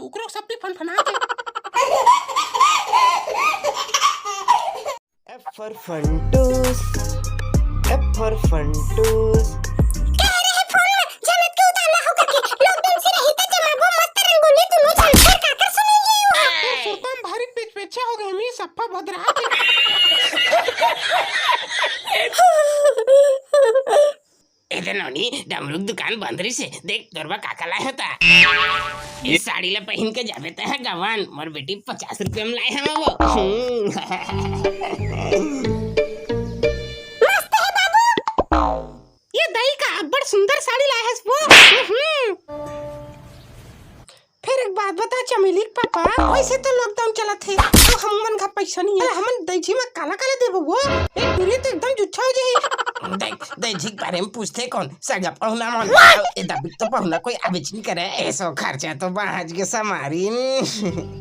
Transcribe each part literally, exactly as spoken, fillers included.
ओकरो सप्पी फनफनात हे। F for Funtoos, F for Funtoos। कह रहे फोन में, जनत के उतारना हो करके, lockdown से रही त जमाबो मस्त रंगोली दुनो झन। फेर काकर सुनइए वो? फेर सुरता म भारी पेच पेचा हो गए, मी सप्पा भदरात हे। ए दे नोनी, डमरू के दुकान बंद रहिस हे। देख, तोर बर का का लाए हों त। ये साड़ी ला पहिन के जाबे त ह गवन, मोर बेटी पचास रुपया म लाए हवं वो। हम्म। मस्त हे बाबू। ये दई का अब्बड़ सुंदर साड़ी लाए हस वो। हम्म। फेर एक बात बता चमेली के पापा, वैसे तो lockdown चलत हे, तो हमन घर पैसा नहीं है, हमन दईझी में काला काला देबो वो? ए टुरी तो एकदम जुच्छा हो जाही। देख, दईझी के बारे में पूछथे कोन? सगा पहुना मन। ए दबिक तो पहुना कोई आबेच नहीं करे, ऐसो खर्चा तो बाहर के समारिन।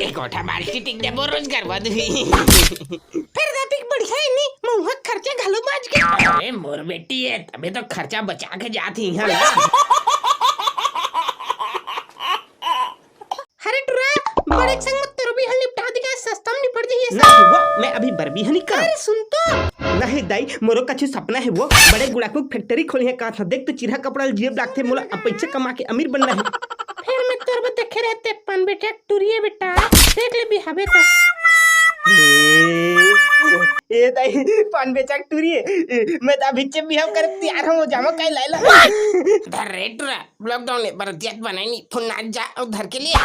एक ओठा बाल्टी टिक देबो रोजगार बदही। फेर दबिक बढ़िया ही नहीं, महुआ खर्चा घलो बाज गया। अरे मोर बेटी है, तबे तो खर्चा बचा के जात ही है ना। अरे टुरा, बड़े संग मत तोर बिहा निपटा दे, का सस्ता में निपट जाही। नहीं वो, मैं अभी बर बिहा नहीं करंव। अरे सुन तो। नहीं दाई, मोरो कछु सपना हे वो, बड़े गुड़ाकू के factory खोलहूं कहात हंव। देख तो चिरहा कपड़ा ल जियब लागथे, मोला अब पइसा कमा के अमीर बनना हे। फेर मैं तोर बर देखे रहेंव पान बेचा के टुरी ए बेटा, देख ले बिहाबे त। ए, ए दाई, पान बेचा के टुरी ए, मैं त अभी बिहाव करे तियार हंव, जामा काई लाए ला। धर रे टुरा। Lockdown में बरतियात बनाई नहीं, फोन नाच जा और धर के लिए।